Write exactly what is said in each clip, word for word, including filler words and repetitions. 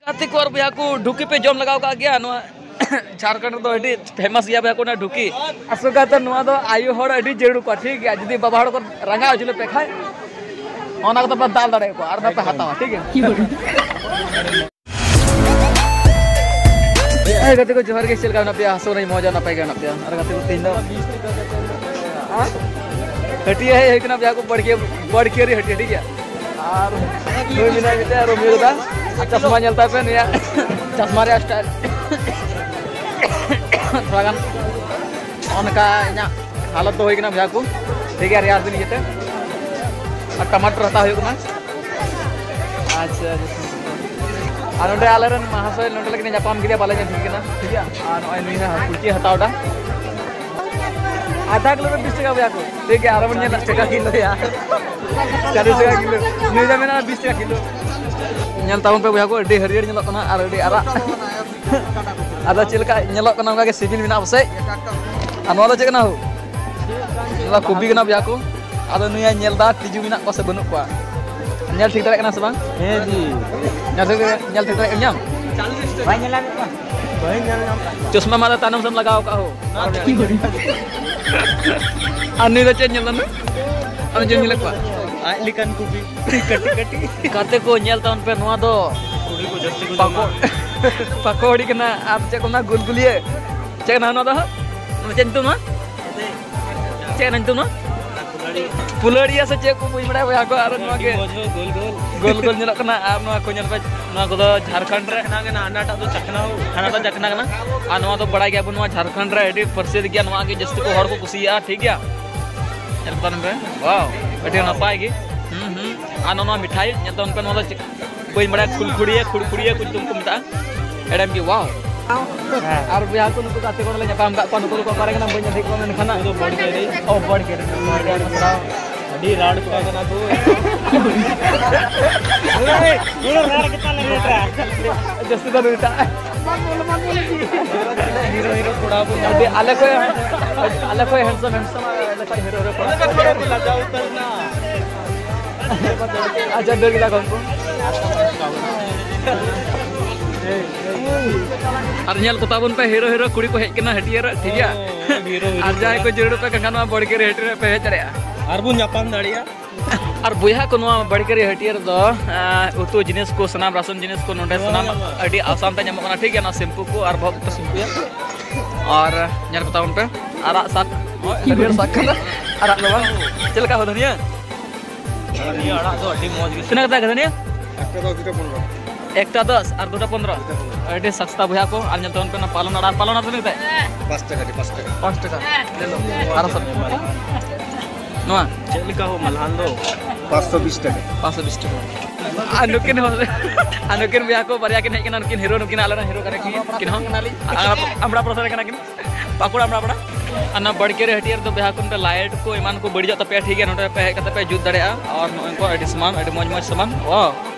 ᱜᱟᱛᱮ ᱠᱚ ᱟᱨ ᱵᱚᱭᱦᱟ ᱠᱚ, ᱰᱷᱩᱠᱤ ᱯᱮ ᱡᱚᱢ ᱞᱟᱜᱟᱣ ᱠᱟᱜ ᱜᱮᱭᱟ? ᱱᱚᱣᱟ ᱡᱷᱟᱲᱠᱷᱚᱸᱰ ᱨᱮᱫᱚ ᱟᱹᱰᱤ ᱯᱷᱮᱢᱟᱥ ᱜᱮᱭᱟ ᱵᱚᱭᱦᱟ ᱠᱚ ᱚᱱᱟ ᱰᱷᱩᱠᱤ᱾ ᱟᱥᱚᱠᱟᱛᱮ ᱱᱚᱣᱟ ᱫᱚ ᱟᱭᱳ ᱦᱚᱲ ᱟᱹᱰᱤ ᱡᱟᱹᱨᱩᱲ ᱠᱚᱣᱟ, ᱴᱷᱤᱠ ᱜᱮᱭᱟ? ᱡᱩᱫᱤ ᱵᱟᱵᱟ ᱦᱚᱲ ᱠᱚ ᱨᱟᱸᱜᱟᱣ ᱦᱚᱪᱚ ᱞᱮᱯᱮ ᱠᱷᱟᱡ, ᱚᱱᱟ ᱠᱚᱫᱚ ᱯᱮ ᱫᱟᱞ ᱫᱟᱲᱮᱭᱟᱠᱚᱣᱟ ᱟᱨ ᱚᱱᱟ ᱯᱮ ᱦᱟᱛᱟᱣᱟ, ᱴᱷᱤᱠ ᱜᱮᱭᱟ? ᱦᱮᱸ ᱜᱟᱛᱮ ᱠᱚ, ᱡᱚᱦᱟᱨ ᱜᱮ᱾ ᱪᱮᱫ ᱞᱮᱠᱟ ᱢᱮᱱᱟᱜ ᱯᱮᱭᱟ? ᱟᱥᱚᱜ ᱠᱟᱹᱱᱟᱹᱧ ᱢᱚᱡᱽ ᱟᱨ ᱱᱟᱯᱟᱭ ᱜᱮ ᱢᱮᱱᱟᱜ ᱯᱮᱭᱟ᱾ ᱟᱨ ᱜᱟᱛᱮ ᱠᱚ, ᱛᱮᱦᱮᱧ ᱫᱚ ᱦᱟᱹᱴᱤᱭᱟᱹ ᱦᱮᱡ ᱦᱩᱭ ᱠᱟᱱᱟ ᱵᱚᱭᱦᱟ ᱠᱚ, ᱵᱟᱲᱠᱤ, ᱵᱟᱲᱠᱤᱭᱟᱹᱨᱤ ᱦᱟᱹᱴᱤᱭᱟᱹ, ᱴᱷᱤᱠ ᱜᱮᱭᱟ? ᱟᱨ ᱱᱩᱭ ᱢᱮᱱᱟᱭ ᱢᱤᱫᱴᱮᱱ ᱨᱳᱢᱤᱭᱳ ᱫᱟ, ᱟᱨ ᱪᱚᱥᱢᱟ ᱧᱮᱞ ᱛᱟᱭ ᱯᱮ, ᱱᱩᱭᱟᱜ ᱪᱚᱥᱢᱟ ᱨᱮᱭᱟᱜ ᱥᱴᱟᱭᱤᱞ ᱛᱷᱚᱲᱟ ᱜᱟᱱ ᱚᱱᱠᱟ ᱤᱧᱟᱹᱜ ᱦᱟᱞᱚᱛ ᱫᱚ ᱦᱩᱭ ᱠᱟᱱᱟ ᱵᱚᱭᱦᱟ ᱠᱚ, ᱴᱷᱤᱠ ᱜᱮᱭᱟ, ᱨᱮᱭᱟᱲ ᱫᱤᱱ ᱤᱭᱟᱹᱛᱮ᱾ ᱟᱨ ᱴᱟᱢᱟᱴᱳ ᱦᱟᱛᱟᱣ ᱦᱩᱭᱩᱜ ᱠᱟᱱᱟ᱾ ᱟᱪᱪᱷᱟ, ᱟᱪᱪᱷᱟ᱾ ᱟᱨ ᱱᱚᱰᱮ ᱟᱞᱮᱨᱮᱱ ᱢᱟᱦᱟᱥᱚᱭ ᱱᱚᱰᱮ ᱞᱟᱹᱜᱤᱫ ᱧᱟᱯᱟᱢ ᱠᱮᱫᱮᱭᱟ, ᱵᱟᱞᱮ ᱧᱮᱞ ᱴᱷᱤᱠ ᱠᱟᱱᱟ, ᱴᱷᱤᱠ ᱜᱮᱭᱟ? ᱟᱨ ᱱᱚᱜᱼᱚᱭ ᱱᱩᱭ ᱦᱚᱸ ᱠᱩᱪᱤ ᱦᱟᱛᱟᱣ ᱮᱫᱟ᱾ ᱟᱫᱷᱟ ᱠᱤᱞᱳ ᱫᱚ ᱵᱤᱥ ᱴᱟᱠᱟ ᱵᱚᱭᱦᱟ ᱠᱚ, ᱴᱷᱤᱠ ᱜᱮᱭᱟ? ᱟᱨᱚ ᱵᱚᱱ ᱧᱮᱞᱟ ᱪᱟᱞᱤᱥ ᱴᱟᱠᱟ ᱠᱤᱞᱳ ᱭᱟ᱾ ᱪᱟᱞᱤᱥ ᱴᱟᱠᱟ ᱠᱤᱞᱳ᱾ ᱱᱩᱭ ᱫᱚ ᱢᱮᱱᱟᱜᱼᱟ ᱵᱤᱥ ᱴᱟᱠᱟ ᱠᱤᱞᱳ᱾ ᱧᱮᱞ ᱛᱟᱵᱚᱱ ᱯᱮ ᱵᱚᱭᱦᱟ ᱠᱚ, ᱟᱹᱰᱤ ᱦᱟᱹᱨᱭᱟᱹᱲ ᱧᱮᱞᱚᱜ ᱠᱟᱱᱟ ᱟᱨ ᱟᱹᱰᱤ ᱟᱨᱟᱜ᱾ ᱟᱫᱚ ᱪᱮᱫ ᱞᱮᱠᱟ ᱧᱮᱞᱚᱜ ᱠᱟᱱᱟ ᱚᱱᱠᱟ ᱜᱮ ᱥᱤᱵᱤᱞ ᱢᱮᱱᱟᱜᱼᱟ ᱯᱟᱥᱮᱡ᱾ ᱟᱨ ᱱᱚᱣᱟ ᱫᱚ ᱪᱮᱫ ᱠᱟᱱᱟ ᱦᱳ? ᱱᱚᱣᱟ ᱠᱚᱯᱤ ᱠᱟᱱᱟ ᱵᱚᱭᱦᱟ ᱠᱚ᱾ ᱟᱫᱚ ᱱᱩᱭᱮ ᱧᱮᱞ ᱮᱫᱟ ᱛᱤᱡᱩ ᱢᱮᱱᱟᱜ ᱠᱚᱣᱟ ᱥᱮ ᱵᱟᱹᱱᱩᱜ ᱠᱚᱣᱟ᱾ ᱧᱮᱞ ᱴᱷᱤᱠ ᱫᱟᱲᱮᱭᱟᱜ ᱠᱟᱱᱟ ᱥᱮ ᱵᱟᱝ? ᱦᱮᱸ ᱡᱤ᱾ ᱧᱮᱞ ᱴᱷᱤᱠ, ᱧᱮᱞ ᱴᱷᱤᱠ ᱫᱟᱲᱮᱭᱟᱜ ᱠᱟᱱ ᱜᱮᱭᱟᱢ? ᱵᱟᱹᱧ ᱧᱮᱞ ᱧᱟᱢ ᱠᱟᱜ ᱠᱚᱣᱟ᱾ ᱪᱚᱥᱢᱟ ᱢᱟ ᱛᱟᱭᱱᱚᱢ ᱥᱮᱫ ᱞᱟᱜᱟᱣ ᱠᱟᱜ ᱦᱳ᱾ ᱟᱨ ᱱᱩᱭ ᱫᱚ ᱪᱮᱫ ᱧᱮᱞ ᱫᱟ ᱱᱩᱭ? ᱟᱢ ᱪᱮᱫ ᱧᱮᱞᱮᱫ ᱠᱚᱣᱟ? ᱟᱡ ᱞᱮᱠᱟᱱ ᱠᱚᱯᱤ᱾ ᱠᱟᱹᱴᱤᱡ ᱠᱟᱹᱴᱤᱡ᱾ ᱜᱟᱛᱮ ᱠᱚ ᱧᱮᱞ ᱛᱟᱵᱚᱱ ᱯᱮ ᱱᱚᱣᱟ ᱫᱚ᱾ ᱯᱟᱠᱚ-, ᱯᱟᱠᱚᱲᱤ ᱠᱟᱱᱟ ᱟᱨ ᱪᱮᱫ ᱠᱚ ᱢᱮᱱᱟ ᱜᱩᱞᱜᱩᱞᱤᱭᱟᱹ᱾ ᱪᱮᱫ ᱠᱟᱱᱟ ᱱᱚᱣᱟ ᱫᱚ ᱦᱟᱸᱜ? ᱱᱚᱣᱟ ᱪᱮᱫ ᱧᱩᱛᱩᱢ ᱱᱚᱣᱟ? ᱪᱮᱫ ᱠᱟᱱᱟ ᱧᱩᱛᱩᱢ ᱱᱚᱣᱟ? ᱯᱩᱞᱟᱹᱲᱤᱭᱟᱹ ᱥᱮ ᱪᱮᱫ ᱠᱚ ᱵᱟᱹᱧ ᱵᱟᱲᱟᱭᱟ ᱵᱚᱭᱦᱟ ᱠᱚ, ᱟᱨ ᱱᱚᱣᱟ ᱜᱮ ᱜᱳᱞ ᱜᱳᱞ᱾ ᱜᱳᱞ ᱜᱳᱞ ᱧᱮᱞᱚᱜ ᱠᱟᱱᱟ᱾ ᱟᱨ ᱱᱚᱣᱟ ᱠᱚ ᱧᱮᱞ ᱯᱮ, ᱱᱚᱣᱟ ᱠᱚᱫᱚ ᱡᱷᱟᱲᱠᱷᱚᱸᱰ ᱨᱮ ᱦᱟᱱᱟᱴᱟᱜ ᱫᱚ ᱪᱟᱠᱷᱱᱟ, ᱦᱟᱱᱟᱴᱟᱜ ᱪᱟᱠᱷᱱᱟ ᱠᱟᱱᱟ᱾ ᱟᱨ ᱱᱚᱣᱟ ᱫᱚ ᱵᱟᱲᱟᱭ ᱜᱮᱭᱟᱵᱚᱱ, ᱱᱚᱣᱟ ᱡᱷᱟᱲᱠᱷᱚᱸᱰ ᱨᱮ ᱟᱹᱰᱤ ᱯᱨᱚᱥᱤᱫᱷ ᱜᱮᱭᱟ, ᱱᱚᱣᱟ ᱜᱮ ᱡᱟᱹᱥᱛᱤ ᱠᱚ ᱦᱚᱲ ᱠᱚ ᱠᱩᱥᱤᱭᱟᱜᱼᱟ, ᱴᱷᱤᱠ ᱜᱮᱭᱟ? ᱧᱮᱞ ᱛᱟᱵᱚᱱ ᱯᱮ, wow, ᱟᱹᱰᱤ ᱱᱟᱯᱟᱭ ᱜᱮ᱾ ᱦᱩᱸ, ᱦᱩᱸ᱾ ᱟᱨ ᱱᱚᱣᱟ ᱢᱤᱴᱷᱟᱭ ᱧᱮᱞ ᱛᱟᱵᱚᱱ ᱯᱮ, ᱱᱚᱣᱟ ᱫᱚ ᱪᱮᱫ? ᱵᱟᱹᱧ ᱵᱟᱲᱟᱭᱟ, ᱠᱷᱩᱲᱠᱷᱩᱲᱤᱭᱟᱹ, ᱠᱷᱩᱲᱠᱷᱩᱲᱤᱭᱟᱹ ᱠᱚ ᱧᱩᱛᱩᱢ ᱠᱚ ᱢᱮᱛᱟᱜᱼᱟ᱾ ᱮᱲᱮᱢ ᱜᱮ, wow᱾ ᱦᱮᱸ᱾ ᱟᱨ ᱵᱚᱭᱦᱟ ᱠᱚ ᱱᱩᱠᱩ ᱜᱟᱛᱮ ᱠᱚᱲᱟ ᱞᱮ ᱧᱟᱯᱟᱢ ᱠᱟᱜ ᱠᱚᱣᱟ, ᱱᱩᱠᱩ ᱫᱚᱠᱚ ᱚᱠᱟᱨᱮ ᱠᱟᱱᱟ ᱵᱟᱹᱧ ᱧᱮᱞ ᱴᱷᱤᱠ ᱠᱚᱣᱟ, ᱢᱮᱱᱠᱷᱟᱱ ᱩᱱᱠᱩ ᱫᱚ ᱵᱚᱲ ᱜᱮ ᱨᱮ᱾ ᱚ, ᱵᱚᱲ ᱜᱮ ᱨᱮ᱾ ᱟᱹᱰᱤ ᱨᱟᱲ ᱠᱚᱲᱟ ᱠᱟᱱᱟ ᱠᱚ᱾ ᱯᱩᱨᱟᱹ, ᱯᱩᱨᱟᱹ ᱨᱟᱲ ᱜᱮᱛᱟ ᱞᱮ ᱨᱮᱴᱟ᱾ ᱡᱟᱹᱥᱛᱤ ᱫᱚ ᱨᱮᱴᱟ᱾ ᱦᱤᱨᱳ, ᱦᱤᱨᱳ ᱠᱚᱲᱟ ᱵᱚᱱ ᱟᱹᱰᱤ ᱟᱞᱮ ᱠᱷᱚᱡ, ᱟᱞᱮ ᱠᱷᱚᱡ handsome, handsome, ᱟᱞᱮ ᱠᱷᱚᱡ ᱦᱤᱨᱳ, ᱦᱤᱨᱳ ᱠᱚᱲᱟ᱾ ᱞᱟᱡᱟᱣ ᱩᱛᱟᱹᱨ ᱱᱟ᱾ ᱟᱪᱪᱷᱟ, ᱫᱟᱹᱲ ᱠᱮᱫᱟ ᱠᱚ ᱩᱱᱠᱩ᱾ ᱟᱨ ᱧᱮᱞ ᱠᱚ ᱛᱟᱵᱚᱱ ᱯᱮ, ᱦᱤᱨᱳ ᱦᱤᱨᱳ ᱠᱩᱲᱤ ᱠᱚ ᱦᱮᱡ ᱠᱟᱱᱟ ᱦᱟᱹᱴᱭᱟᱹ ᱨᱮ, ᱴᱷᱤᱠ ᱜᱮᱭᱟ? ᱚ, ᱦᱤᱨᱳ ᱦᱤᱨᱳ ᱟᱨ ᱡᱟᱦᱟᱸᱭ ᱠᱚ ᱠᱚᱲᱟ᱾ ᱡᱟᱹᱨᱩᱲ ᱯᱮ ᱠᱟᱱ ᱠᱷᱟᱱ, ᱱᱚᱣᱟ ᱵᱟᱲᱜᱮ ᱨᱮ ᱦᱟᱹᱴᱭᱟᱹ ᱨᱮ ᱯᱮ ᱦᱮᱡ ᱫᱟᱲᱮᱭᱟᱜᱼᱟ᱾ ᱟᱨ ᱵᱚᱱ ᱧᱟᱯᱟᱢ ᱫᱟᱲᱮᱭᱟᱜᱼᱟ᱾ ᱟᱨ ᱵᱚᱭᱦᱟ ᱠᱚ, ᱱᱚᱣᱟ ᱵᱟᱲᱜᱮ ᱨᱮ ᱦᱟᱹᱴᱭᱟᱹ ᱨᱮᱫᱚ, ᱮᱸ, ᱩᱛᱩ ᱡᱤᱱᱤᱥ ᱠᱚ, ᱥᱟᱱᱟᱢ ᱨᱟᱥᱚᱱ ᱡᱤᱱᱤᱥ ᱠᱚ ᱱᱚᱰᱮ ᱱᱚᱣᱟ ᱥᱟᱱᱟᱢ ᱧᱟᱢᱚᱜᱼᱟ᱾ ᱟᱹᱰᱤ ᱟᱥᱟᱱ ᱛᱮ ᱧᱟᱢᱚᱜ ᱠᱟᱱᱟ, ᱴᱷᱤᱠ ᱜᱮᱭᱟ? ᱱᱚᱣᱟ ᱥᱮᱢᱯᱩ ᱠᱚ ᱟᱨ ᱵᱚᱦᱚᱜ ᱠᱚ ᱥᱮᱢᱯᱩᱭᱟ᱾ ᱟᱨ ᱧᱮᱞ ᱠᱚ ᱛᱟᱵᱚᱱ ᱯᱮ, ᱟᱨᱟᱜ ᱥᱟᱠ, ᱦᱟᱹᱨᱭᱟᱹᱲ ᱥᱟᱠ ᱠᱟᱱᱟ, ᱟᱨᱟᱜ ᱫᱚ ᱵᱟᱝ᱾ ᱪᱮᱫ ᱞᱮᱠᱟ ᱦᱚ ᱫᱷᱩᱱᱤᱭᱟᱹ? ᱱᱤᱭᱟᱹ ᱟᱲᱟᱜ ᱫᱚ ᱟᱹᱰᱤ ᱢᱚᱡᱽ ᱜᱮ᱾ ᱛᱤᱱᱟᱹᱜ ᱠᱟᱛᱮ ᱫᱷᱩᱱᱤᱭᱟᱹ? ᱮᱠᱴᱟ ᱫᱚ ᱫᱩᱴᱟ ᱯᱚᱱᱨᱚ᱾ ᱮᱠᱴᱟ ᱫᱚᱥ ᱟᱨ ᱫᱩᱴᱟ ᱯᱚᱱᱨᱚ᱾ ᱫᱩᱴᱟ ᱯᱚᱱᱨᱚ᱾ ᱟᱹᱰᱤ ᱥᱟᱥᱛᱟ ᱵᱚᱭᱦᱟ ᱠᱚ, ᱟᱨ ᱧᱮᱞ ᱛᱟᱵᱚᱱ ᱯᱮ ᱚᱱᱟ ᱯᱟᱞᱚᱱ ᱟᱲᱟᱜ, ᱯᱟᱞᱚᱱ ᱟᱲᱟᱜ ᱛᱤᱱᱟᱹᱜ ᱠᱟᱛᱮ? ᱯᱟᱸᱪ ᱴᱟᱠᱟ ᱨᱮ, ᱯᱟᱸᱪ ᱴᱟᱠᱟ᱾ ᱯᱟᱸᱪ ᱴᱟᱠᱟ᱾ ᱟᱨᱚ ᱥᱟᱛ᱾ ᱱᱚᱣᱟ? ᱪᱮᱫ ᱞᱮᱠᱟ ᱦᱚ ᱢᱟᱞᱦᱟᱱ ᱫᱚ? ᱯᱟᱸᱪᱥᱚ ᱵᱤᱥ ᱴᱟᱠᱟ᱾ ᱯᱟᱸᱪᱥᱚ ᱵᱤᱥ ᱴᱟᱠᱟ᱾ ᱟᱨ ᱱᱩᱠᱤᱱ ᱦᱚᱸ, ᱟᱨ ᱱᱩᱠᱤᱱ ᱵᱚᱭᱦᱟ ᱠᱚ ᱵᱟᱨᱭᱟ ᱠᱤᱱ ᱦᱮᱡ ᱠᱟᱱᱟ, ᱱᱩᱠᱤᱱ ᱦᱤᱨᱳ, ᱱᱩᱠᱤᱱ ᱟᱞᱮ ᱨᱮᱱ ᱦᱤᱨᱳ ᱠᱟᱱᱟ ᱠᱤᱱ, ᱩᱱᱠᱤᱱ ᱦᱚᱸ᱾ ᱟᱢᱲᱟ, ᱟᱢᱲᱟ ᱯᱨᱚᱥᱟᱫ ᱠᱟᱱᱟ ᱠᱤᱱ, ᱯᱟᱹᱠᱩᱲ ᱟᱢᱲᱟ ᱯᱟᱲᱟ᱾ ᱟᱨ ᱱᱚᱣᱟ ᱵᱟᱲᱜᱮ ᱨᱮ ᱦᱟᱹᱴᱭᱟᱹ ᱨᱮᱫᱚ ᱵᱚᱭᱦᱟ ᱠᱚ ᱱᱚᱰᱮ ᱞᱟᱭᱤᱴ ᱠᱚ ᱮᱢᱟᱱ ᱠᱚ ᱵᱟᱹᱲᱤᱡᱚᱜ ᱛᱟᱯᱮᱭᱟ, ᱴᱷᱤᱠ ᱜᱮᱭᱟ? ᱱᱚᱰᱮ ᱯᱮ ᱦᱮᱡ ᱠᱟᱛᱮ ᱯᱮ ᱡᱩᱛ ᱫᱟᱲᱮᱭᱟᱜᱼᱟ᱾ ᱟᱨ ᱱᱚᱜᱼᱚᱭ ᱠᱚ ᱟᱹᱰᱤ ᱥᱟᱢᱟᱱ, ᱟᱹᱰᱤ ᱢᱚᱡᱽ ᱢᱚᱡᱽ ᱥᱟᱢᱟᱱ, ᱣᱟᱣ,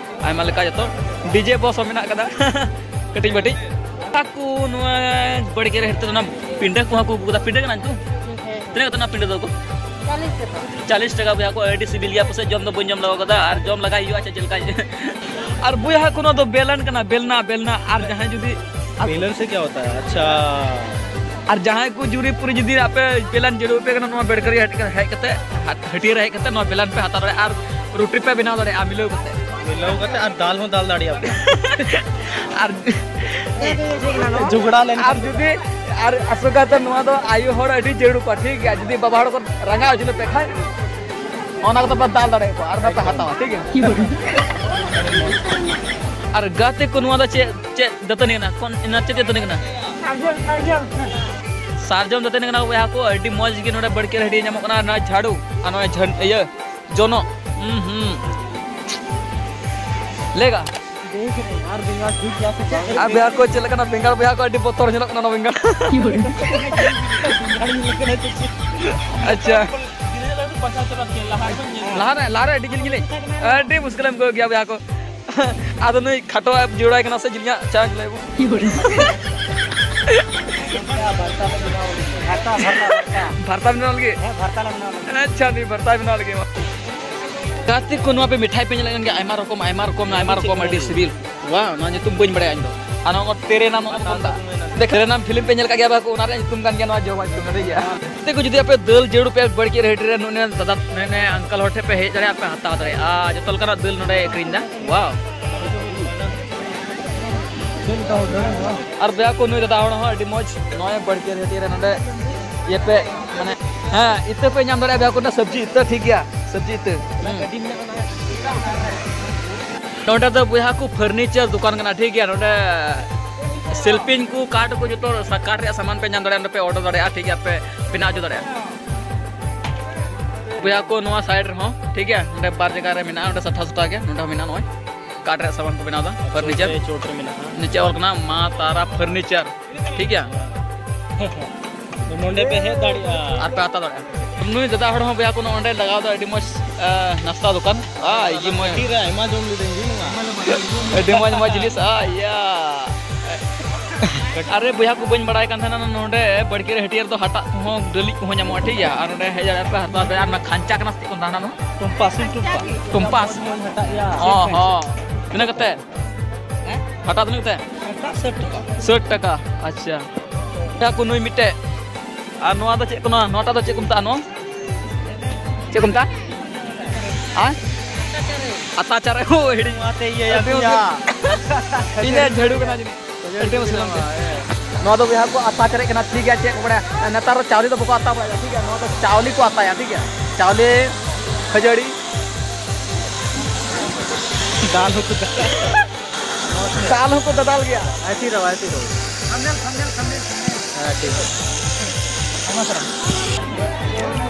ᱟᱭᱢᱟ ᱞᱮᱠᱟ ᱡᱚᱛᱚ᱾ ᱰᱤᱡᱮ ᱵᱚᱠᱥ ᱦᱚᱸ ᱢᱮᱱᱟᱜ ᱠᱟᱫᱟ᱾ ᱠᱟᱹᱴᱤᱡ ᱢᱟᱹᱴᱤᱡ᱾ ᱟᱠᱚ ᱱᱚᱣᱟ ᱵᱟᱲᱜᱮ ᱨᱮ ᱦᱮᱡ ᱠᱟᱛᱮ ᱚᱱᱟ ᱯᱤᱸᱰᱟᱹ ᱠᱚᱦᱚᱸ ᱠᱚ ᱟᱹᱜᱩ ᱠᱟᱫᱟ᱾ ᱯᱤᱸᱰᱟᱹ ᱠᱟᱱᱟ ᱱᱤᱛᱚᱜ? ᱛᱤᱱᱟᱹᱜ ᱠᱟᱛᱮ ᱚᱱᱟ ᱯᱤᱸᱰᱟᱹ ᱫᱚ ᱜᱚ? ᱪᱟᱞᱤᱥ ᱴᱟᱠᱟ᱾ ᱪᱟᱞᱤᱥ ᱴᱟᱠᱟ ᱵᱚᱭᱦᱟ ᱠᱚ, ᱟᱹᱰᱤ ᱥᱤᱵᱤᱞ ᱜᱮᱭᱟ᱾ ᱯᱟᱥᱮᱡ ᱡᱚᱢ ᱫᱚ ᱵᱟᱹᱧ ᱡᱚᱢ ᱞᱟᱜᱟᱣ ᱠᱟᱫᱟ, ᱟᱨ ᱡᱚᱢ ᱞᱟᱜᱟᱭ ᱦᱩᱭᱩᱜᱼᱟ, ᱪᱮᱫ ᱪᱮᱫ ᱞᱮᱠᱟ᱾ ᱟᱨ ᱵᱚᱭᱦᱟ ᱠᱚ, ᱱᱚᱣᱟ ᱫᱚ ᱵᱮᱞᱟᱱ ᱠᱟᱱᱟ, ᱵᱮᱞᱱᱟ, ᱵᱮᱞᱱᱟ᱾ ᱟᱨ ᱡᱟᱦᱟᱸᱭ ᱡᱩᱫᱤ ᱟᱨ ᱵᱮᱞᱟᱱ ᱥᱮ ᱠᱭᱟ ᱦᱳᱛᱟ ᱦᱟᱭ? ᱟᱪᱪᱷᱟ᱾ ᱟᱨ ᱡᱟᱦᱟᱸᱭ ᱠᱚ ᱡᱩᱨᱤ ᱯᱩᱨᱤ ᱡᱩᱫᱤ ᱟᱯᱮ ᱵᱮᱞᱟᱱ ᱡᱟᱹᱨᱩᱲ ᱯᱮ ᱠᱟᱱᱟ, ᱱᱚᱣᱟ ᱵᱮᱲᱠᱟᱹᱨᱤ ᱦᱟᱹᱴ-, ᱦᱮᱡ ᱠᱟᱛᱮ, ᱦᱟᱹᱴᱭᱟᱹ ᱨᱮ ᱦᱮᱡ ᱠᱟᱛᱮ ᱱᱚᱣᱟ ᱵᱮᱞᱟᱱ ᱯᱮ ᱦᱟᱛᱟᱣ ᱫᱟᱲᱮᱭᱟᱜᱼᱟ ᱟᱨ ᱨᱩᱴᱤ ᱯᱮ ᱵᱮᱱᱟᱣ ᱫᱟᱲᱮᱭᱟᱜᱼᱟ ᱢᱤᱞᱟᱹᱣ ᱠᱟᱛᱮ᱾ ᱢᱤᱞᱟᱹᱣ ᱠᱟᱛᱮ ᱟᱨ ᱫᱟᱞ ᱦᱚᱸ ᱫᱟᱞ ᱫᱟᱲᱮᱭᱟᱜᱼᱟ ᱯᱮ᱾ ᱟᱨ ᱡᱷᱚᱜᱽᱲᱟ ᱞᱮᱱᱠᱷᱟᱱ ᱟᱨ ᱡᱩᱫᱤ, ᱟᱨ ᱟᱥᱚᱠᱟᱭᱛᱮ ᱱᱚᱣᱟ ᱫᱚ ᱟᱭᱳ ᱦᱚᱲ ᱟᱹᱰᱤ ᱡᱟᱹᱨᱩᱲ ᱠᱚᱣᱟ, ᱴᱷᱤᱠ ᱜᱮᱭᱟ? ᱡᱩᱫᱤ ᱵᱟᱵᱟ ᱦᱚᱲ ᱠᱚ ᱨᱟᱸᱜᱟᱣ ᱦᱚᱪᱚ ᱞᱮᱯᱮ ᱠᱷᱟᱱ, ᱚᱱᱟ ᱠᱚᱫᱚ ᱯᱮ ᱫᱟᱞ ᱫᱟᱲᱮᱭᱟᱠᱚᱣᱟ ᱟᱨ ᱯᱮ ᱦᱟᱛᱟᱣᱟ, ᱴᱷᱤᱠ ᱜᱮᱭᱟ? ᱟᱨ ᱜᱟᱛᱮ ᱠᱚ, ᱱᱚᱣᱟ ᱫᱚ ᱪᱮᱫ, ᱪᱮᱫ ᱫᱟᱹᱛᱟᱹᱱᱤ ᱠᱟᱱᱟ? ᱠᱚᱱ, ᱚᱱᱟ ᱪᱮᱫ ᱫᱟᱹᱛᱟᱹᱱᱤ ᱠᱟᱱᱟ? ᱥᱟᱨᱡᱚᱢ ᱫᱟᱹᱛᱟᱹᱱᱤ ᱠᱟᱱᱟ ᱵᱚᱭᱦᱟ ᱠᱚ, ᱟᱹᱰᱤ ᱢᱚᱡᱽ ᱜᱮ ᱱᱚᱰᱮ ᱵᱟᱲᱜᱮ ᱨᱮ ᱦᱟᱹᱴᱭᱟᱹ ᱧᱟᱢᱚᱜ ᱠᱟᱱᱟ᱾ ᱱᱚᱣᱟ ᱡᱷᱟᱲᱩ ᱟᱨ ᱱᱚᱣᱟ ᱡᱷᱟᱹᱱ-, ᱤᱭᱟᱹ, ᱡᱚᱱᱚᱜ᱾ ᱦᱩᱸ, ᱦᱩᱸ᱾ ᱞᱮᱜᱟ᱾ ᱟᱨ ᱵᱮᱸᱜᱟᱲ ᱴᱷᱤᱠ ᱜᱮᱭᱟ ᱥᱮ ᱵᱟᱝ? ᱟᱨ ᱵᱮᱸᱜᱟᱲ ᱠᱚ ᱪᱮᱫ ᱞᱮᱠᱟᱱᱟ? ᱵᱮᱸᱜᱟᱲ ᱵᱚᱭᱦᱟ ᱠᱚ ᱟᱹᱰᱤ ᱵᱚᱛᱚᱨ ᱧᱮᱞᱚᱜ ᱠᱟᱱᱟ ᱱᱚᱣᱟ ᱵᱮᱸᱜᱟᱲ᱾ ᱵᱮᱸᱜᱟᱲ ᱧᱮᱞᱚᱜ ᱠᱟᱱᱟ ᱪᱮᱫ ᱪᱮᱫ? ᱟᱪᱪᱷᱟ᱾ ᱞᱟᱦᱟ ᱨᱮ, ᱞᱟᱦᱟ ᱨᱮ ᱟᱹᱰᱤ ᱡᱤᱞ ᱡᱤᱞᱤᱧ, ᱟᱹᱰᱤ ᱢᱩᱥᱠᱤᱞᱮᱢ ᱟᱹᱭᱠᱟᱹᱣ ᱜᱮᱭᱟ ᱵᱚᱭᱦᱟ ᱠᱚ᱾ ᱟᱫᱚ ᱱᱩᱭ ᱠᱷᱟᱴᱚ ᱟᱜ ᱡᱳᱲᱟᱭ ᱠᱟᱱᱟ ᱥᱮ ᱡᱤᱞᱤᱧᱟᱜ ᱪᱟ ᱞᱟᱹᱭ ᱵᱚ᱾ ᱵᱷᱟᱨᱛᱟ ᱵᱮᱱᱟᱣ ᱞᱟᱹᱜᱤᱫ᱾ ᱵᱷᱟᱨᱛᱟ, ᱵᱷᱟᱨᱛᱟ, ᱵᱷᱟᱨᱛᱟ᱾ ᱵᱷᱟᱨᱛᱟ ᱵᱮᱱᱟᱣ ᱞᱟᱹᱜᱤᱫ? ᱦᱮᱸ, ᱵᱷᱟᱨᱛᱟ ᱞᱮ ᱵᱮᱱᱟᱣ ᱞᱟᱹᱜᱤᱫ᱾ ᱟᱪᱪᱷᱟ, ᱱᱩᱭ ᱵᱷᱟᱨᱛᱟ ᱵᱮᱱᱟᱣ ᱞᱟᱹᱜᱤᱫ ᱢᱟ᱾ ᱜᱟᱛᱮ ᱠᱚ, ᱱᱚᱣᱟ ᱯᱮ ᱢᱤᱴᱷᱟᱭ ᱯᱮ ᱧᱮᱞᱮᱫ ᱠᱟᱱ ᱜᱮᱭᱟ, ᱟᱭᱢᱟ ᱨᱚᱠᱚᱢ, ᱟᱭᱢᱟ ᱨᱚᱠᱚᱢ, ᱟᱭᱢᱟ ᱨᱚᱠᱚᱢ, ᱟᱹᱰᱤ ᱥᱤᱵᱤᱞ᱾ ᱣᱟ, ᱱᱚᱣᱟ ᱧᱩᱛᱩᱢ ᱵᱟᱹᱧ ᱵᱟᱲᱟᱭᱟ ᱤᱧ ᱫᱚ᱾ ᱟᱨ ᱱᱚᱣᱟ ᱠᱚ ᱛᱮᱨᱮ ᱱᱟᱢ ᱱᱚᱜᱼᱚ ᱱᱚᱝᱠᱟ᱾ ᱫᱮᱠᱷ, ᱛᱮᱨᱮ ᱱᱟᱢ ᱯᱷᱤᱞᱢ ᱯᱮ ᱧᱮᱞ ᱠᱟᱜ ᱜᱮᱭᱟ ᱵᱟᱠᱚ, ᱚᱱᱟ ᱨᱮᱭᱟᱜ ᱧᱩᱛᱩᱢ ᱠᱟᱱ ᱜᱮᱭᱟ ᱱᱚᱣᱟ ᱡᱚᱢᱟᱜ ᱧᱩᱛᱩᱢ, ᱴᱷᱤᱠ ᱜᱮᱭᱟ? ᱛᱮ ᱠᱚ ᱡᱩᱫᱤ ᱟᱯᱮ ᱫᱟᱹᱞ ᱡᱟᱹᱨᱩᱲ ᱯᱮ ᱵᱟᱲᱠᱤ ᱨᱮ ᱦᱟᱹᱴᱤ ᱨᱮ ᱱᱩᱱᱟᱹᱜ ᱫᱟᱫᱟ ᱱᱮ ᱟᱝᱠᱟᱞ ᱦᱚᱲ ᱴᱷᱮᱱ ᱯᱮ ᱦᱮᱡ ᱫᱟᱲᱮᱭᱟᱜᱼᱟ, ᱯᱮ ᱦᱟᱛᱟᱣ ᱫᱟᱲᱮᱭᱟᱜᱼᱟ᱾ ᱡᱚᱛᱚ ᱞᱮᱠᱟᱱᱟᱜ ᱫᱟᱹᱞ ᱱᱚᱰᱮ ᱟᱹᱠᱷᱨᱤᱧ ᱫᱟ᱾ ᱣᱟᱣ᱾ ᱟᱨ ᱵᱚᱭᱦᱟ ᱠᱚ, ᱱᱩᱭ ᱫᱟᱫᱟ ᱦᱚᱲ ᱦᱚᱸ ᱟᱹᱰᱤ ᱢᱚᱡᱽ ᱱᱚᱜᱼᱚᱭ ᱵᱟᱲᱠᱤ ᱨᱮ ᱦᱟᱹᱴᱤ ᱨᱮ ᱱᱚᱰᱮ ᱤᱭᱟᱹ ᱯᱮ, ᱢᱟᱱᱮ, ᱦᱮᱸ, ᱤᱛᱟᱹ ᱯᱮ ᱧᱟᱢ ᱫᱟᱲᱮᱭᱟᱜᱼᱟ ᱵᱚᱭᱦᱟ ᱠᱚ, ᱱᱚᱰᱮ ᱥᱚᱵᱽᱡᱤ ᱤᱛᱟᱹ, ᱴᱷᱤᱠ ᱜᱮᱭᱟ, ᱥᱚᱵᱽᱡᱤ ᱤᱛᱟᱹ᱾ ᱦᱩᱸ᱾ ᱱᱚᱰᱮ ᱫᱚ ᱵᱚᱭᱦᱟ ᱠᱚ ᱯᱷᱟᱨᱱᱤᱪᱟᱨ ᱫᱚᱠᱟᱱ ᱠᱟᱱᱟ, ᱴᱷᱤᱠ ᱜᱮᱭᱟ᱾ ᱱᱚᱰᱮ ᱥᱮᱞᱯᱤᱧ ᱠᱚ, ᱠᱟᱴ ᱠᱚ, ᱡᱚᱛᱚ ᱥᱟ-, ᱠᱟᱴ ᱨᱮᱭᱟᱜ ᱥᱟᱢᱟᱱ ᱯᱮ ᱧᱟᱢ ᱫᱟᱲᱮᱭᱟᱜᱼᱟ, ᱱᱚᱰᱮ ᱯᱮ ᱚᱰᱟᱨ ᱫᱟᱲᱮᱭᱟᱜᱼᱟ, ᱴᱷᱤᱠ ᱜᱮᱭᱟ, ᱯᱮ ᱵᱮᱱᱟᱣ ᱦᱚᱪᱚ ᱫᱟᱲᱮᱭᱟᱜᱼᱟ᱾ ᱵᱚᱭᱦᱟ ᱠᱚ, ᱱᱚᱣᱟ ᱥᱟᱭᱤᱰ ᱨᱮᱦᱚᱸ, ᱴᱷᱤᱠ ᱜᱮᱭᱟ, ᱱᱚᱰᱮ ᱵᱟᱨ ᱡᱟᱭᱜᱟ ᱨᱮ ᱢᱮᱱᱟᱜᱼᱟ, ᱱᱚᱰᱮ ᱥᱟᱴᱷᱟ ᱥᱟᱴᱷᱟ ᱜᱮ, ᱱᱚᱰᱮ ᱦᱚᱸ ᱢᱮᱱᱟᱜᱼᱟ, ᱱᱚᱜᱼᱚᱭ ᱠᱟᱴ ᱨᱮᱭᱟᱜ ᱥᱟᱢᱟᱱ ᱠᱚ ᱵᱮᱱᱟᱣ ᱮᱫᱟ, ᱯᱷᱟᱨᱱᱤᱪᱟᱨ᱾ ᱪᱚᱴ ᱨᱮ ᱢᱮᱱᱟᱜᱼᱟ᱾ ᱱᱤᱪᱮ ᱚᱞ ᱠᱟᱱᱟ ᱢᱟ ᱛᱟᱨᱟ ᱯᱷᱟᱨᱱᱤᱪᱟᱨ, ᱴᱷᱤᱠ ᱜᱮᱭᱟ᱾ ᱱᱚᱰᱮ ᱯᱮ ᱦᱮᱡ ᱫᱟᱲᱮᱭᱟᱜᱼᱟ᱾ ᱟᱨ ᱯᱮ ᱦᱟᱛᱟᱣ ᱫᱟᱲᱮᱭᱟᱜᱼᱟ᱾ ᱱᱩᱭ ᱫᱟᱫᱟ ᱦᱚᱲ ᱦᱚᱸ ᱵᱚᱭᱦᱟ ᱠᱚ ᱱᱚᱰᱮ ᱞᱟᱜᱟᱣ ᱫᱟ ᱟᱹᱰᱤ ᱢᱚᱡᱽ, ᱟ, ᱱᱟᱥᱛᱟ ᱫᱚᱠᱟᱱ᱾ ᱟ, ᱤᱭᱟᱹ ᱢᱚᱡᱽ᱾ ᱛᱤᱨᱮ ᱟᱭᱢᱟ ᱡᱚᱢ ᱞᱤᱫᱟᱹᱧ ᱵᱩᱡᱷᱟᱹᱣ ᱢᱟ᱾ ᱟᱹᱰᱤ ᱢᱚᱡᱽ ᱢᱚᱡᱽ ᱡᱤᱱᱤᱥ, ᱟ, ᱤᱭᱟ᱾ ᱟᱨᱮ ᱵᱚᱭᱦᱟ ᱠᱚ, ᱵᱟᱹᱧ ᱵᱟᱲᱟᱭ ᱠᱟᱱ ᱛᱟᱦᱮᱱᱟ ᱱᱚᱰᱮ ᱵᱟᱲᱠᱤ ᱨᱮ ᱦᱟᱹᱴᱭᱟᱹ ᱨᱮᱫᱚ ᱦᱟᱴᱟᱜ ᱠᱚᱦᱚᱸ, ᱰᱟᱹᱞᱤᱡ ᱠᱚᱦᱚᱸ ᱧᱟᱢᱚᱜᱼᱟ, ᱴᱷᱤᱠ ᱜᱮᱭᱟ᱾ ᱟᱨ ᱱᱚᱰᱮ ᱦᱮᱡ ᱫᱟᱲᱮᱭᱟᱜᱼᱟ ᱯᱮ, ᱦᱟᱛᱟᱣ ᱫᱟᱲᱮᱭᱟᱜᱼᱟ᱾ ᱟᱨ ᱚᱱᱟ ᱠᱷᱟᱧᱪᱟ ᱠᱟᱱᱟ ᱥᱮ ᱪᱮᱫ ᱠᱚ ᱢᱮᱛᱟᱜᱼᱟ ᱚᱱᱟ ᱫᱚ? ᱴᱩᱢᱯᱟ, ᱥᱤᱞ ᱴᱩᱢᱯᱟ᱾ ᱴᱩᱢᱯᱟ᱾ ᱢᱚᱡᱽ ᱢᱚᱡᱽ ᱦᱟᱴᱟᱜ ᱭᱟ᱾ ᱚ ᱦᱚᱸ᱾ ᱛᱤᱱᱟᱹᱜ ᱠᱟᱛᱮ? ᱦᱮᱸ? ᱦᱟᱴᱟᱜ ᱛᱤᱱᱟᱹᱜ ᱠᱟᱛᱮ? ᱦᱟᱴᱟᱜ ᱥᱟᱴ ᱴᱟᱠᱟ᱾ ᱥᱟᱴ ᱴᱟᱠᱟ, ᱟᱪᱪᱷᱟ᱾ ᱵᱚᱭᱦᱟ ᱠᱚ, ᱱᱩᱭ ᱢᱤᱫᱴᱮᱡ᱾ ᱟᱨ ᱱᱚᱣᱟ ᱫᱚ ᱪᱮᱫ ᱠᱟᱱᱟ? ᱱᱚᱣᱟᱴᱟᱜ ᱫᱚ ᱪᱮᱫ ᱠᱚ ᱢᱮᱛᱟᱜᱼᱟ ᱱᱚᱣᱟ? ᱪᱮᱫ ᱠᱚ ᱢᱮᱛᱟᱜᱼᱟ? ᱦᱮᱸ? ᱟᱛᱟ ᱪᱟᱨᱮ᱾ ᱳ, ᱦᱤᱲᱤᱧ᱾ ᱱᱚᱣᱟᱛᱮ ᱤᱭᱟᱹᱭᱟ ᱟᱹᱰᱤ ᱯᱩᱭᱟ᱾ ᱢᱩᱥᱠᱤᱞ᱾ ᱤᱧ ᱫᱚ ᱡᱷᱟᱹᱲᱩ ᱠᱟᱱᱟ ᱡᱟᱹᱱᱤᱡ᱾ ᱟᱹᱰᱤ ᱢᱩᱥᱠᱤᱞ ᱜᱚᱢᱠᱮ᱾ ᱱᱚᱣᱟ ᱫᱚ ᱵᱚᱭᱦᱟ ᱠᱚ ᱟᱛᱟ ᱪᱟᱨᱮᱡ ᱠᱟᱱᱟ, ᱴᱷᱤᱠ ᱜᱮᱭᱟ, ᱪᱮᱫ ᱠᱚ ᱵᱟᱲᱟᱭᱟ? ᱱᱮᱛᱟᱨ ᱫᱚ ᱪᱟᱣᱞᱮ ᱫᱚ ᱵᱟᱠᱚ ᱟᱛᱟ ᱵᱟᱲᱟᱭᱟ, ᱴᱷᱤᱠ ᱜᱮᱭᱟ? ᱱᱚᱣᱟ ᱫᱚ ᱪᱟᱣᱞᱮ ᱠᱚ ᱟᱛᱟᱭᱟ, ᱴᱷᱤᱠ ᱜᱮᱭᱟ? ᱪᱟᱣᱞᱮ, ᱠᱷᱟᱹᱡᱟᱹᱲᱤ, ᱫᱟᱞ ᱦᱚᱸᱠᱚ ᱫᱟᱞ᱾ ᱫᱟᱞ ᱦᱚᱸᱠᱚ ᱫᱟᱫᱟᱞ ᱜᱮᱭᱟ᱾ ᱟᱭᱥᱤ ᱨᱚ, ᱟᱭᱥᱤ ᱨᱚ᱾ ᱦᱮᱸ, ᱴᱷᱤᱠ ᱜᱮᱭᱟ᱾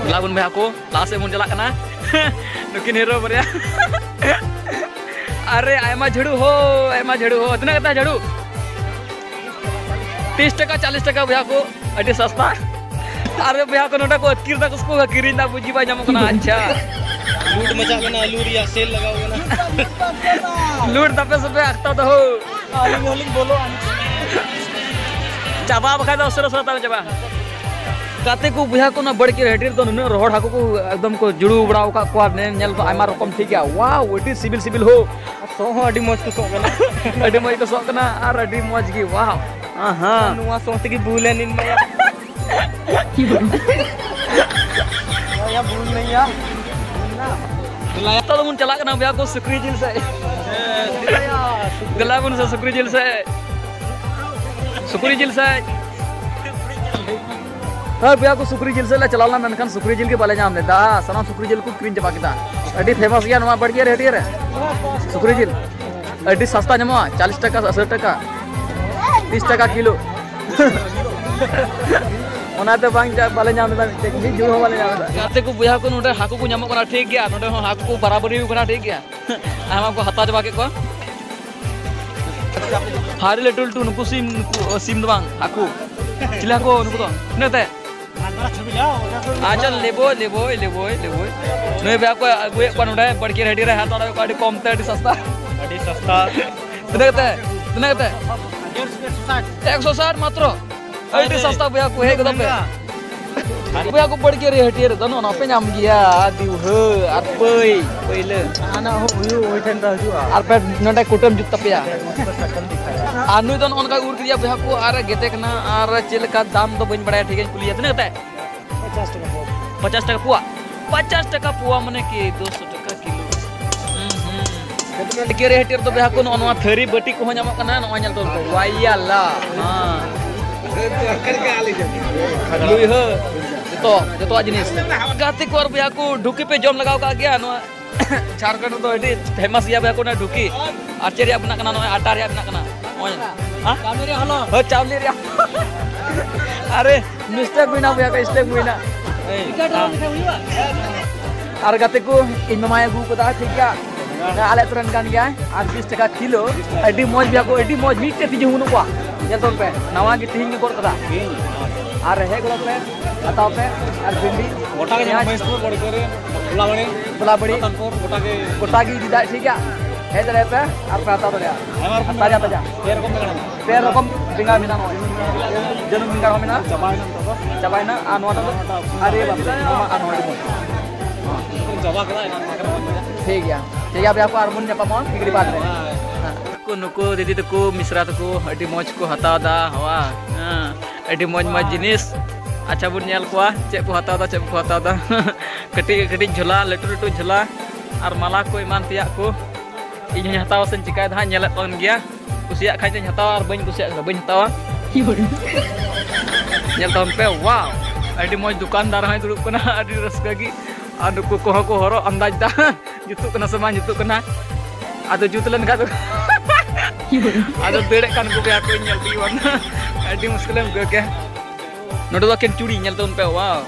ᱫᱮᱞᱟ ᱵᱚᱱ ᱵᱚᱭᱦᱟ ᱠᱚ, ᱞᱟᱦᱟ ᱥᱮᱫ ᱵᱚᱱ ᱪᱟᱞᱟᱜ ᱠᱟᱱᱟ᱾ ᱱᱩᱠᱤᱱ ᱦᱤᱨᱳ ᱵᱟᱨᱭᱟ᱾ ᱟᱨᱮ, ᱟᱭᱢᱟ ᱡᱷᱟᱹᱲᱩ ᱦᱳ, ᱟᱭᱢᱟ ᱡᱷᱟᱹᱲᱩ ᱦᱳ᱾ ᱛᱤᱱᱟᱹᱜ ᱠᱟᱛᱮ ᱡᱷᱟᱹᱲᱩ? ᱛᱤᱥ ᱴᱟᱠᱟ, ᱪᱟᱞᱤᱥ ᱴᱟᱠᱟ ᱵᱚᱭᱦᱟ ᱠᱚ, ᱟᱹᱰᱤ ᱥᱚᱥᱛᱟ᱾ ᱟᱨᱮ ᱵᱚᱭᱦᱟ ᱠᱚ, ᱱᱚᱰᱮ ᱠᱚ ᱟᱹᱛᱠᱤᱨ ᱫᱟ, ᱠᱚ ᱠᱤᱨᱤᱧ ᱫᱟ, ᱵᱩᱡᱽ ᱜᱮ ᱵᱟᱭ ᱧᱟᱢᱚᱜ ᱠᱟᱱᱟ᱾ ᱟᱪᱪᱷᱟ᱾ ᱞᱩᱴ ᱢᱟᱪᱟᱜ ᱠᱟᱱᱟ ᱟᱹᱞᱩ ᱨᱮᱭᱟᱜ, ᱥᱮᱞ ᱞᱟᱜᱟᱣ ᱠᱟᱱᱟ᱾ ᱞᱩᱴ ᱫᱟᱯᱮ ᱥᱮᱯᱮ ᱟᱠᱛᱟ ᱫᱚᱦᱚ᱾ ᱟᱹᱞᱤᱧ ᱦᱚᱸᱞᱤᱧ ᱵᱚᱞᱚᱜᱼᱟ᱾ ᱪᱟᱵᱟ ᱵᱟᱠᱷᱟᱡ ᱫᱚ ᱩᱥᱟᱹᱨᱟ ᱩᱥᱟᱹᱨᱟ ᱛᱟᱵᱮ ᱪᱟᱵᱟ᱾ ᱜᱟᱛᱮ ᱠᱚ, ᱵᱚᱭᱦᱟ ᱠᱚ, ᱚᱱᱟ ᱵᱟᱲᱜᱮ ᱨᱮ ᱦᱟᱹᱴᱤᱭᱟᱹ ᱨᱮᱫᱚ ᱱᱩᱱᱟᱹᱜ ᱨᱚᱦᱚᱲ ᱦᱟᱹᱠᱩ ᱠᱚ ᱮᱠᱫᱚᱢ ᱠᱚ ᱡᱩᱲᱩ ᱵᱟᱲᱟ ᱟᱠᱟᱫ ᱠᱚᱣᱟ᱾ ᱱᱮ-, ᱧᱮᱞ ᱫᱚ ᱟᱭᱢᱟ ᱨᱚᱠᱚᱢ, ᱴᱷᱤᱠ ᱜᱮᱭᱟ᱾ ᱣᱟᱣ, ᱟᱹᱰᱤ ᱥᱤᱵᱤᱞ ᱥᱤᱵᱤᱞ ᱦᱳ᱾ ᱟᱨ ᱥᱚ ᱦᱚᱸ ᱟᱹᱰᱤ ᱢᱚᱡᱽ ᱠᱚ ᱥᱚᱜ ᱠᱟᱱᱟ᱾ ᱟᱹᱰᱤ ᱢᱚᱡᱽ ᱠᱚ ᱥᱚᱜ ᱠᱟᱱᱟ ᱟᱨ ᱟᱹᱰᱤ ᱢᱚᱡᱽ ᱜᱮ, ᱣᱟᱣ᱾ ᱟᱦᱟ᱾ ᱱᱚᱣᱟ ᱥᱚ ᱛᱮᱜᱮ ᱵᱩᱞ ᱮᱱ ᱤᱧ ᱢᱟᱭᱟ᱾ ᱢᱟᱭᱟ ᱵᱩᱞ ᱱᱟᱭᱟ᱾ ᱫᱮᱞᱟ, ᱱᱤᱛᱚᱜ ᱫᱚᱵᱚᱱ ᱪᱟᱞᱟᱜ ᱠᱟᱱᱟ ᱵᱚᱭᱦᱟ ᱠᱚ ᱥᱩᱠᱨᱤ ᱡᱤᱞ ᱥᱮᱫ᱾ ᱫᱮᱞᱟ ᱵᱚᱱ ᱥᱮ ᱥᱩᱠᱨᱤ ᱡᱤᱞ ᱥᱮᱫ᱾ ᱥᱩᱠᱨᱤ ᱡᱤᱞ ᱥᱮᱫ᱾ ᱦᱮᱸ ᱵᱚᱭᱦᱟ ᱠᱚ, ᱥᱩᱠᱨᱤ ᱡᱤᱞ ᱥᱮᱫ ᱞᱮ ᱪᱟᱞᱟᱣ ᱞᱮᱱᱟ, ᱢᱮᱱᱠᱷᱟᱱ ᱥᱩᱠᱨᱤ ᱡᱤᱞ ᱜᱮ ᱵᱟᱞᱮ ᱧᱟᱢ ᱞᱮᱫᱟ᱾ ᱥᱟᱱᱟᱢ ᱥᱩᱠᱨᱤ ᱡᱤᱞ ᱠᱚ ᱠᱤᱨᱤᱧ ᱪᱟᱵᱟ ᱠᱮᱫᱟ᱾ ᱟᱹᱰᱤ ᱯᱷᱮᱢᱟᱥ ᱜᱮᱭᱟ ᱱᱚᱣᱟ ᱵᱟᱲᱜᱮ ᱨᱮ, ᱦᱟᱹᱴᱭᱟᱹ ᱨᱮ ᱥᱩᱠᱨᱤ ᱡᱤᱞ᱾ ᱟᱹᱰᱤ ᱥᱟᱥᱛᱟ ᱧᱟᱢᱚᱜᱼᱟ, ᱪᱟᱞᱤᱥ ᱴᱟᱠᱟ, ᱟᱥᱤ ᱴᱟᱠᱟ, ᱛᱤᱥ ᱴᱟᱠᱟ ᱠᱤᱞᱳ᱾ ᱚᱱᱟᱛᱮ ᱵᱟᱝ ᱪᱟ-, ᱵᱟᱞᱮ ᱧᱟᱢ ᱞᱮᱫᱟ, ᱢᱤᱫᱴᱮᱡ ᱢᱤᱫ ᱡᱷᱩᱲ ᱦᱚᱸ ᱵᱟᱞᱮ ᱧᱟᱢ ᱞᱮᱫᱟ᱾ ᱜᱟᱛᱮ ᱠᱚ, ᱵᱚᱭᱦᱟ ᱠᱚ, ᱱᱚᱰᱮ ᱦᱟᱹᱠᱩ ᱠᱚ ᱧᱟᱢᱚᱜ ᱠᱟᱱᱟ, ᱴᱷᱤᱠ ᱜᱮᱭᱟ᱾ ᱱᱚᱰᱮ ᱦᱚᱸ ᱦᱟᱹᱠᱩ ᱠᱚ ᱵᱟᱨᱟᱵᱟᱨᱤ ᱠᱟᱱᱟ, ᱴᱷᱤᱠ ᱜᱮᱭᱟ᱾ ᱟᱭᱢᱟ ᱠᱚ ᱦᱟᱛᱟᱣ ᱪᱟᱵᱟ ᱠᱮᱫ ᱠᱚᱣᱟ᱾ ᱦᱟᱹᱨᱤ ᱞᱟᱹᱴᱩ ᱞᱟᱹᱴᱩ ᱱᱩᱠᱩ ᱥᱤᱢ, ᱱᱩᱠᱩ, ᱚ, ᱥᱤᱢ ᱫᱚ ᱵᱟᱝ, ᱦᱟᱹᱠᱩ᱾ ᱪᱤᱞᱤ ᱦᱟᱹᱠᱩ ᱱᱩᱠᱩ ᱫᱚ? ᱛᱤᱱᱟᱹᱜ ᱠᱟᱛᱮ? ᱟᱪᱪᱷᱟ, ᱞᱮᱵᱳᱭ, ᱞᱮᱵᱳᱭ, ᱞᱮᱵᱳᱭ, ᱞᱮᱵᱳᱭ᱾ ᱱᱩᱭ ᱵᱚᱭᱦᱟ ᱠᱚ ᱟᱹᱜᱩᱭᱮᱫ ᱠᱚᱣᱟ ᱱᱚᱰᱮ, ᱵᱟᱲᱜᱮ ᱨᱮ ᱦᱟᱹᱴᱭᱟᱹ ᱨᱮ ᱦᱟᱛᱟᱣ ᱫᱟᱲᱮᱭᱟᱜ ᱠᱚᱣᱟ ᱟᱹᱰᱤ ᱠᱚᱢ ᱛᱮ, ᱟᱹᱰᱤ ᱥᱚᱥᱛᱟ᱾ ᱟᱹᱰᱤ ᱥᱚᱥᱛᱟ᱾ ᱛᱤᱱᱟᱹᱜ ᱠᱟᱛᱮ? ᱛᱤᱱᱟᱹᱜ ᱠᱟᱛᱮ? ᱮᱠᱥᱚ ᱥᱟᱴ ᱢᱟᱛᱨᱚ᱾ ᱟᱹᱰᱤ ᱥᱚᱥᱛᱟ ᱵᱚᱭᱦᱟ ᱠᱚ, ᱦᱮᱡ ᱜᱚᱫᱚᱜ ᱯᱮ᱾ ᱵᱚᱭᱦᱟ ᱠᱚ, ᱵᱟᱲᱜᱮ ᱨᱮ ᱦᱟᱹᱴᱭᱟᱹ ᱨᱮᱫᱚ ᱱᱚᱜᱼᱚ ᱱᱚᱣᱟ ᱯᱮ ᱧᱟᱢ ᱜᱮᱭᱟ, ᱫᱤᱣᱦᱟᱹ ᱟᱨ ᱯᱟᱹᱭ, ᱯᱟᱹᱭᱞᱟᱹ᱾ ᱦᱟᱱᱟ ᱦᱚᱸ ᱦᱩᱭᱩᱜ, ᱳᱭ ᱴᱷᱮᱱ ᱫᱚ ᱦᱤᱡᱩᱜᱼᱟ᱾ ᱟᱨ ᱯᱮ ᱱᱚᱰᱮ ᱠᱩᱴᱟᱹᱢ ᱡᱩᱛ ᱛᱟᱯᱮᱭᱟ᱾ ᱟᱨ ᱱᱩᱭ ᱫᱚ ᱱᱚᱜᱼᱚ ᱱᱚᱝᱠᱟ ᱩᱨ ᱠᱮᱫᱮᱭᱟ ᱵᱚᱭᱦᱟ ᱠᱚ, ᱟᱨ ᱜᱮᱫᱮ ᱠᱟᱱᱟ, ᱟᱨ ᱪᱮᱫ ᱞᱮᱠᱟ ᱫᱟᱢ ᱫᱚ ᱵᱟᱹᱧ ᱵᱟᱲᱟᱭᱟ, ᱴᱷᱤᱠ ᱟᱹᱧ ᱠᱩᱞᱤᱭᱟ᱾ ᱛᱤᱱᱟᱹᱜ ᱠᱟᱛᱮ? ᱯᱚᱪᱟᱥ ᱴᱟᱠᱟ ᱯᱳᱣᱟ᱾ ᱯᱚᱪᱟᱥ ᱴᱟᱠᱟ ᱯᱳᱣᱟ᱾ ᱯᱚᱪᱟᱥ ᱴᱟᱠᱟ ᱯᱳᱣᱟ ᱢᱟᱱᱮ ᱠᱤ ᱫᱩᱥᱚ ᱴᱟᱠᱟ ᱠᱤᱞᱳ᱾ ᱦᱩᱸ, ᱦᱩᱸ᱾ ᱵᱟᱲᱜᱮ ᱨᱮ ᱦᱟᱹᱴᱭᱟᱹ ᱨᱮᱫᱚ ᱵᱚᱭᱦᱟ ᱠᱚ, ᱱᱚᱜᱼᱚ ᱱᱚᱣᱟ ᱛᱷᱟᱹᱨᱤ ᱵᱟᱹᱴᱤ ᱠᱚᱦᱚᱸ ᱧᱟᱢᱚᱜ ᱠᱟᱱᱟ᱾ ᱱᱚᱜᱼᱚᱭ ᱧᱮᱞ ᱛᱟᱵᱚᱱ ᱯᱮ, ᱣᱟᱭᱟᱞᱟ᱾ ᱦᱮᱸ᱾ ᱞᱩᱭᱦᱟᱹ, ᱡᱚᱛᱚ, ᱡᱚᱛᱚᱣᱟᱜ ᱡᱤᱱᱤᱥ᱾ ᱜᱟᱛᱮ ᱠᱚ ᱟᱨ ᱵᱚᱭᱦᱟ ᱠᱚ, ᱰᱷᱩᱠᱤ ᱯᱮ ᱡᱚᱢ ᱞᱟᱜᱟᱣ ᱠᱟᱜ ᱜᱮᱭᱟ? ᱱᱚᱣᱟ ᱡᱷᱟᱲᱠᱷᱚᱸᱰ ᱨᱮᱫᱚ ᱟᱹᱰᱤ ᱯᱷᱮᱢᱟᱥ ᱜᱮᱭᱟ ᱵᱚᱭᱦᱟ ᱠᱚ ᱚᱱᱟ ᱰᱷᱩᱠᱤ᱾ ᱟᱨ ᱪᱮᱫ ᱨᱮᱭᱟᱜ ᱵᱮᱱᱟᱜ ᱠᱟᱱᱟ? ᱱᱚᱜᱼᱚᱭ ᱟᱴᱟ ᱨᱮᱭᱟᱜ ᱵᱮᱱᱟᱜ ᱠᱟᱱᱟ᱾ ᱱᱚᱜᱼᱚᱭ᱾ ᱦᱮᱸ? ᱪᱟᱣᱞᱮ ᱨᱮᱭᱟᱜ ᱦᱚᱞᱚ᱾ ᱦᱳᱭ, ᱪᱟᱣᱞᱮ ᱨᱮᱭᱟᱜ᱾ ᱟᱨᱮ, ᱢᱤᱥᱴᱮᱠ ᱦᱩᱭᱱᱟ ᱵᱚᱭᱦᱟ ᱠᱚ, ᱢᱤᱥᱴᱮᱠ ᱦᱩᱭᱱᱟ᱾ ᱮᱭ, ᱦᱮᱸ᱾ ᱟᱨ ᱜᱟᱛᱮ ᱠᱚ, ᱤᱧ ᱢᱟᱢᱟᱭ ᱟᱹᱜᱩ ᱠᱟᱫᱟ, ᱴᱷᱤᱠ ᱜᱮᱭᱟ? ᱟᱞᱮ ᱟᱹᱛᱩ ᱨᱮᱱ ᱠᱟᱱ ᱜᱮᱭᱟᱭ, ᱟᱨ ᱛᱤᱥ ᱴᱟᱠᱟ ᱠᱤᱞᱳ᱾ ᱟᱹᱰᱤ ᱢᱚᱡᱽ ᱵᱚᱭᱦᱟ ᱠᱚ, ᱟᱹᱰᱤ ᱢᱚᱡᱽ, ᱢᱤᱫᱴᱮᱡ ᱛᱤᱡᱩ ᱵᱟᱹᱱᱩᱜ ᱠᱚᱣᱟ᱾ ᱧᱮᱞ ᱛᱟᱵᱚᱱ ᱯᱮ, ᱱᱟᱣᱟ ᱜᱮ ᱛᱤᱦᱤᱧ ᱜᱮ ᱜᱚᱫ ᱠᱟᱫᱟ᱾ ᱟᱨ ᱦᱮᱡ ᱜᱚᱫᱚᱜ ᱯᱮ, ᱦᱟᱛᱟᱣ ᱯᱮ, ᱟᱨ ᱵᱷᱤᱱᱰᱤ, ᱜᱚᱴᱟ ᱜᱮ ᱧᱟᱢᱚᱜᱼᱟ, ᱯᱮᱸᱭᱟᱡᱽ, ᱢᱚᱦᱮᱥᱯᱩᱨ, ᱵᱚᱲᱠᱟᱹᱨᱤ, ᱵᱷᱳᱞᱟᱵᱟᱲᱤ, ᱵᱷᱳᱞᱟᱵᱟᱲᱤ, ᱨᱚᱛᱚᱱᱯᱩᱨ, ᱜᱚᱴᱟ ᱜᱮ᱾ ᱜᱚᱴᱟ ᱜᱮ ᱤᱫᱤ ᱫᱟᱲᱮᱭᱟᱜ, ᱴᱷᱤᱠ ᱜᱮᱭᱟ? ᱦᱮᱡ ᱫᱟᱲᱮᱭᱟᱜᱼᱟ ᱯᱮ ᱟᱨ ᱯᱮ ᱦᱟᱛᱟᱣ ᱫᱟᱲᱮᱭᱟᱜᱼᱟ᱾ ᱟᱭᱢᱟ ᱨᱚᱠᱚᱢ ᱛᱟᱡᱟ ᱢᱮᱱᱟᱜᱼᱟ᱾ ᱛᱟᱡᱟ᱾ ᱯᱮ ᱨᱚᱠᱚᱢ ᱢᱮᱱᱟᱜᱼᱟ᱾ ᱯᱮ ᱨᱚᱠᱚᱢ ᱵᱮᱸᱜᱟᱲ ᱢᱮᱱᱟᱜᱼᱟ ᱱᱚᱜᱼᱚᱭ᱾ ᱡᱟᱹᱱᱩᱢ ᱵᱮᱸᱜᱟᱲ ᱦᱚᱸ ᱢᱮᱱᱟᱜᱼᱟ᱾ ᱪᱟᱵᱟᱭᱮᱱᱟ ᱱᱤᱛᱚᱜ ᱫᱚ᱾ ᱪᱟᱵᱟᱭᱮᱱᱟ ᱟᱨ ᱱᱚᱣᱟ ᱫᱚ ᱟᱨᱮ ᱵᱟᱯᱨᱮ, ᱱᱚᱣᱟ ᱟᱨᱦᱚᱸ ᱟᱹᱰᱤ ᱢᱚᱡᱽ᱾ ᱪᱟᱵᱟ ᱠᱮᱫᱟ, ᱮᱱᱟᱝ ᱢᱟ ᱠᱟᱱᱟ᱾ ᱴᱷᱤᱠ ᱜᱮᱭᱟ, ᱴᱷᱤᱠ ᱜᱮᱭᱟ, ᱵᱚᱭᱦᱟ ᱠᱚ, ᱟᱨ ᱵᱚᱱ ᱧᱟᱯᱟᱢᱟ ᱢᱤᱫ ᱜᱷᱟᱹᱲᱤ ᱵᱟᱫᱽ ᱨᱮ᱾ ᱦᱮᱸ᱾ ᱱᱩᱠᱩ, ᱱᱩᱠᱩ ᱫᱤᱫᱤ ᱛᱟᱠᱚ, ᱢᱤᱥᱨᱟ ᱛᱟᱠᱚ ᱟᱹᱰᱤ ᱢᱚᱡᱽ ᱠᱚ ᱦᱟᱛᱟᱣ ᱮᱫᱟ, ᱦᱟᱣᱟ᱾ ᱦᱮᱸ, ᱟᱹᱰᱤ ᱢᱚᱡᱽ ᱢᱚᱡᱽ ᱡᱤᱱᱤᱥ᱾ ᱟᱪᱪᱷᱟ, ᱵᱚᱱ ᱧᱮᱞ ᱠᱚᱣᱟ ᱪᱮᱫ ᱠᱚ ᱦᱟᱛᱟᱣ ᱮᱫᱟ, ᱪᱮᱫ ᱠᱚ ᱦᱟᱛᱟᱣ ᱮᱫᱟ᱾ ᱠᱟᱹᱴᱤᱡ ᱠᱟᱹᱴᱤᱡ ᱡᱷᱚᱞᱟ, ᱞᱟᱹᱴᱩ ᱞᱟᱹᱴᱩ ᱡᱷᱚᱞᱟ ᱟᱨ ᱢᱟᱞᱟ ᱠᱚ ᱮᱢᱟᱱ ᱛᱮᱭᱟᱜ ᱠᱚ᱾ ᱤᱧ ᱦᱚᱸᱧ ᱦᱟᱛᱟᱣᱟ ᱥᱮᱧ ᱪᱤᱠᱟᱹᱭᱮᱫᱟ ᱦᱟᱸᱜ, ᱧᱮᱞᱮᱫ ᱠᱟᱱ ᱜᱮᱭᱟ᱾ ᱠᱩᱥᱤᱭᱟᱜ ᱠᱷᱟᱡ ᱫᱚᱧ ᱦᱟᱛᱟᱣᱟ ᱟᱨ ᱵᱟᱹᱧ ᱠᱩᱥᱤᱭᱟᱜ ᱠᱷᱟᱡ ᱫᱚ ᱵᱟᱹᱧ ᱦᱟᱛᱟᱣᱟ᱾ ᱧᱮᱞ ᱛᱟᱵᱚᱱ ᱯᱮ, wow! ᱟᱹᱰᱤ ᱢᱚᱡᱽ ᱫᱚᱠᱟᱱᱫᱟᱨ ᱦᱚᱸᱭ ᱫᱩᱲᱩᱵ ᱠᱟᱱᱟ, ᱟᱹᱰᱤ ᱨᱟᱹᱥᱠᱟᱹ ᱜᱮ᱾ ᱟᱨ ᱱᱩᱠᱩ ᱠᱚᱦᱚᱸ ᱠᱚ ᱦᱚᱨᱚᱜ ᱟᱱᱫᱟᱡᱽ ᱫᱟ᱾ ᱡᱩᱛᱩᱜ ᱠᱟᱱᱟ ᱥᱮ ᱵᱟᱝ ᱡᱩᱛᱩᱜ ᱠᱟᱱᱟ? ᱟᱫᱚ ᱡᱩᱛ ᱞᱮᱱᱠᱷᱟᱡ ᱫᱚ ᱟᱫᱚ ᱫᱟᱹᱲᱮᱫ ᱠᱟᱱ ᱠᱚ ᱜᱮᱭᱟ ᱠᱚ, ᱧᱮᱞ ᱛᱮᱜᱮ ᱵᱟᱝ᱾ ᱟᱹᱰᱤ ᱢᱩᱥᱠᱤᱞᱮᱢ ᱟᱹᱭᱠᱟᱹᱣ ᱠᱮᱭᱟ᱾ ᱱᱚᱰᱮ ᱫᱚ ᱮᱠᱮᱱ ᱪᱩᱲᱤ ᱧᱮᱞ ᱛᱟᱵᱚᱱ ᱯᱮ, wow!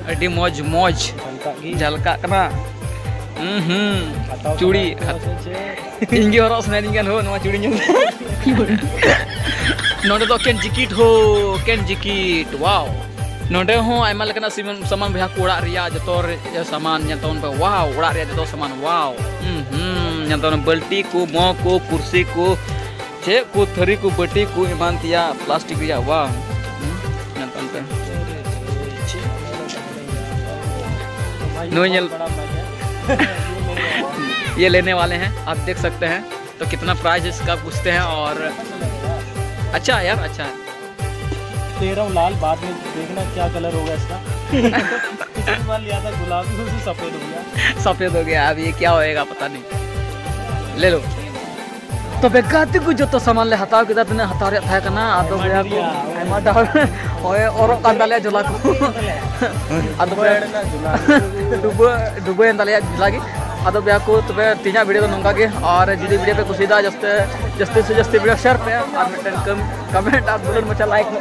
ᱟᱹᱰᱤ ᱢᱚᱡᱽ ᱢᱚᱡᱽ ᱡᱷᱟᱞᱠᱟᱜ ᱠᱟᱱᱟ᱾ ᱦᱩᱸ, ᱦᱩᱸ᱾ ᱦᱟᱛᱟᱣ ᱪᱩᱲᱤ᱾ ᱠᱟᱱᱟ ᱥᱮ ᱪᱮᱫ? ᱤᱧ ᱜᱮ ᱦᱚᱨᱚᱜ ᱥᱟᱱᱟᱭᱤᱧ ᱠᱟᱱ ᱦᱳ, ᱱᱚᱣᱟ ᱪᱩᱲᱤ ᱧᱮᱞ᱾ ᱱᱚᱰᱮ ᱫᱚ ᱮᱠᱮᱱ ᱡᱤᱠᱤᱴ ᱦᱳ, ᱮᱠᱮᱱ ᱡᱤᱠᱤᱴ, wow! ᱱᱚᱰᱮ ᱦᱚᱸ ᱟᱭᱢᱟ ᱞᱮᱠᱟᱱᱟᱜ ᱥᱤᱢᱟᱱ, ᱥᱟᱢᱟᱱ ᱵᱚᱭᱦᱟ ᱠᱚ, ᱚᱲᱟᱜ ᱨᱮᱭᱟᱜ ᱡᱚᱛᱚ ᱨᱮ-, ᱥᱟᱢᱟᱱ ᱧᱮᱞ ᱛᱟᱵᱚᱱ ᱯᱮ, wow! ᱚᱲᱟᱜ ᱨᱮᱭᱟᱜ ᱡᱚᱛᱚ ᱥᱟᱢᱟᱱ, wow! ᱦᱩᱸ, ᱦᱩᱸ, ᱧᱮᱞ ᱛᱟᱵᱚᱱ ᱵᱟᱹᱞᱴᱤ ᱠᱚ, ᱢᱚᱜᱽ ᱠᱚ, ᱠᱩᱨᱥᱤ ᱠᱚ, ᱪᱮᱫ ᱠᱚ, ᱛᱷᱟᱹᱨᱤ ᱠᱚ, ᱵᱟᱹᱴᱤ ᱠᱚ, ᱮᱢᱟᱱ ᱛᱮᱭᱟᱜ ᱯᱞᱟᱥᱴᱤᱠ ᱨᱮᱭᱟᱜ, wow! ᱦᱩᱸ, ᱧᱮᱞ ᱛᱟᱵᱚᱱ ᱯᱮ᱾ ᱱᱩᱭ ᱧᱮᱞ, ये लेने वाले हैं, आप देख सकते हैं। तो कितना प्राइस इसका पूछते हैं और अच्छा है यार, अच्छा है। तेरा लाल, बाद में देखना क्या कलर होगा इसका। पिछली बार लिया था गुलाबी, उसी सफेद हो गया। सफेद हो गया, अब ये क्या होएगा पता नहीं। ले लो। ᱛᱚᱵᱮ ᱜᱟᱛᱮ ᱠᱚ, ᱡᱚᱛᱚ ᱥᱟᱢᱟᱱ ᱞᱮ ᱦᱟᱛᱟᱣ ᱠᱮᱫᱟ, ᱛᱤᱱᱟᱹᱜ ᱦᱟᱛᱟᱣ ᱨᱮᱭᱟᱜ ᱛᱟᱦᱮᱸ ᱠᱟᱱᱟ᱾ ᱟᱫᱚ ᱵᱚᱭᱦᱟ ᱠᱚ, ᱟᱭᱢᱟ ᱰᱷᱮᱨ ᱦᱳᱭ, ᱚᱨᱚᱜ ᱠᱟᱱ ᱛᱟᱞᱮᱭᱟ ᱡᱷᱚᱞᱟ ᱠᱚ᱾ ᱟᱫᱚ ᱵᱚᱭᱦᱟ, ᱰᱩᱵᱟᱹ, ᱰᱩᱵᱟᱹᱭᱮᱱ ᱛᱟᱞᱮᱭᱟ ᱡᱷᱚᱞᱟ ᱜᱮ᱾ ᱟᱫᱚ ᱵᱚᱭᱦᱟ ᱠᱚ, ᱛᱚᱵᱮ ᱛᱮᱦᱮᱧᱟᱜ ᱵᱷᱤᱰᱤᱭᱳ ᱫᱚ ᱱᱚᱝᱠᱟ ᱜᱮ, ᱟᱨ ᱡᱩᱫᱤ ᱵᱷᱤᱰᱤᱭᱳ ᱯᱮ ᱠᱩᱥᱤᱭᱮᱫᱟ, ᱡᱟᱹᱥᱛᱤ, ᱡᱟᱹᱥᱛᱤ ᱥᱮ ᱡᱟᱹᱥᱛᱤ ᱵᱷᱤᱰᱤᱭᱳ ᱥᱮᱭᱟᱨ ᱯᱮ, ᱟᱨ ᱢᱤᱫᱴᱮᱱ ᱠᱚᱢ-, ᱠᱚᱢᱮᱱᱴ ᱟᱨ ᱫᱩᱞᱟᱹᱲ ᱢᱟᱪᱷᱟ ᱞᱟᱭᱤᱠ ᱢᱮ᱾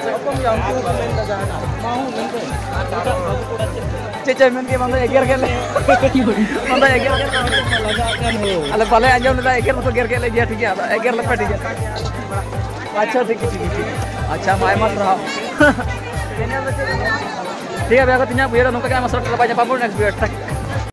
ᱪᱮᱫ ᱪᱚᱭ ᱢᱮᱱ ᱠᱮᱫ, ᱵᱟᱝ ᱫᱚ ᱮᱜᱮᱨ ᱠᱮᱫ ᱞᱮ᱾ ᱵᱟᱝ ᱫᱚ ᱮᱜᱮᱨ ᱠᱮᱫ ᱞᱮ᱾ ᱟᱞᱮ ᱵᱟᱞᱮ ᱟᱸᱡᱚᱢ ᱞᱮᱫᱟ, ᱮᱜᱮᱨ ᱫᱚᱠᱚ ᱮᱜᱮᱨ ᱠᱮᱫ ᱞᱮ ᱜᱮᱭᱟ, ᱴᱷᱤᱠ ᱜᱮᱭᱟ, ᱟᱫᱚ ᱮᱜᱮᱨ ᱞᱮᱯᱮ, ᱴᱷᱤᱠ ᱜᱮᱭᱟ᱾ ᱟᱪᱪᱷᱟ, ᱴᱷᱤᱠ ᱜᱮᱭᱟ, ᱴᱷᱤᱠ ᱜᱮᱭᱟ, ᱴᱷᱤᱠ ᱜᱮᱭᱟ᱾ ᱟᱪᱪᱷᱟ, ᱢᱟ, ᱟᱭᱢᱟ ᱥᱟᱨᱦᱟᱣ᱾ ᱴᱷᱤᱠ ᱜᱮᱭᱟ, ᱵᱚᱭᱦᱟ ᱠᱚ, ᱛᱮᱦᱮᱧᱟᱜ ᱵᱷᱤᱰᱤᱭᱳ ᱫᱚ ᱱᱚᱝᱠᱟ ᱜᱮ, ᱟᱭᱢᱟ ᱥᱟᱨᱦᱟᱣ, ᱴᱟᱴᱟ, ᱵᱟᱭ, ᱧᱟᱯᱟᱢ ᱵᱚᱱ next video ᱨᱮ᱾